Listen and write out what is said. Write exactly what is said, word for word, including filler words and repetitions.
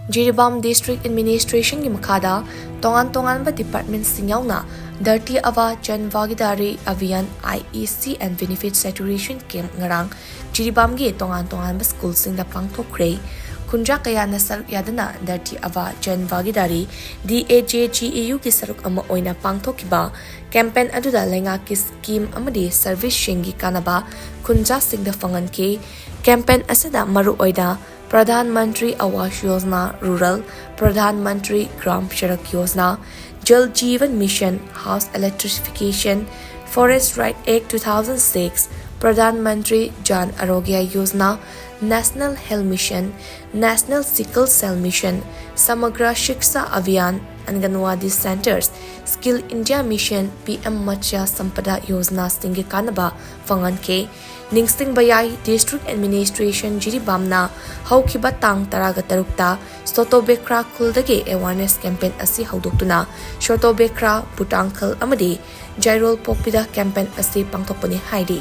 Jiribam District Administrationꯒꯤ ꯃꯈꯥꯗ ꯇꯣꯉꯥꯟ ꯇꯣꯉꯥꯟꯕ departmentꯁꯤꯡ ꯌꯥꯎꯅ Dharti Aaba Jan Bhagidari Abhiyan IEC and Benefit Saturation Camp ꯉꯔꯥꯡ ꯖꯤꯔꯤꯕꯥꯝꯒꯤ ꯇꯣꯉꯥꯟ ꯇꯣꯉꯥꯟꯕ schoolꯁꯤꯡꯗ ꯄꯥꯡꯊꯣꯛꯈ꯭ꯔꯦ꯫ ꯈꯨꯟꯖꯥ ꯀꯌꯥꯅ ꯁꯔꯨꯛ ꯌꯥꯗꯨꯅ Dharti Aaba Jan Bhagidari DAJGAUꯒꯤ ꯁꯔꯨꯛ ꯑꯃ ꯑꯣꯏꯅ ꯄꯥꯡꯊꯣꯛꯈꯤꯕ campaign ꯑꯗꯨꯗ ꯂꯩꯉꯥꯛꯀꯤ scheme ꯑꯃꯗꯤ serviceꯁꯤꯡꯒꯤ ꯀꯥꯟꯅꯕ ꯈꯨꯟꯖꯥꯁꯤꯡꯗ ꯐꯪꯍꯟꯈꯤ꯫ Campaign ꯑꯁꯤꯗ ꯃꯔꯨꯑꯣꯏꯅ Pradhan Mantri Awas Yojana Rural, Pradhan Mantri Gram Sadak Yojana, Jal Jeevan Mission, House Electrification, Forest Right Act two thousand six, Pradhan Mantri Jan Arogya Yojana, National Health Mission, National Sickle Cell Mission, Samagra Shiksha Abhiyan, Anganwadi Centres, Skill India Mission, PM Matsya Sampada Yojanaꯁꯤꯡꯒꯤ ꯀꯥꯟꯅꯕ ꯐꯪꯍꯟꯈꯤ꯫ ꯅꯤꯡꯁꯤꯡꯕ ꯌꯥꯏ, District Administration ꯖꯤꯔꯤꯕꯥꯝꯅ ꯍꯧꯈꯤꯕ ꯇꯥꯡ ꯇꯔꯥꯒ ꯇꯔꯨꯛꯇ ꯁꯣꯇꯣꯕꯦꯈ꯭ꯔꯥ ꯈꯨꯜꯗꯒꯤ awareness campaign ꯑꯁꯤ ꯍꯧꯗꯣꯛꯇꯨꯅ ꯁꯣꯇꯣꯕꯦꯈ꯭ꯔꯥ, ꯕꯨꯇꯥꯡꯈꯜ ꯑꯃꯗꯤ ꯖꯩꯔꯣꯜ ꯄꯣꯛꯄꯤꯗ campaign ꯑꯁꯤ ꯄꯥꯡꯊꯣꯛꯄꯅꯤ ꯍꯥꯏꯔꯤ꯫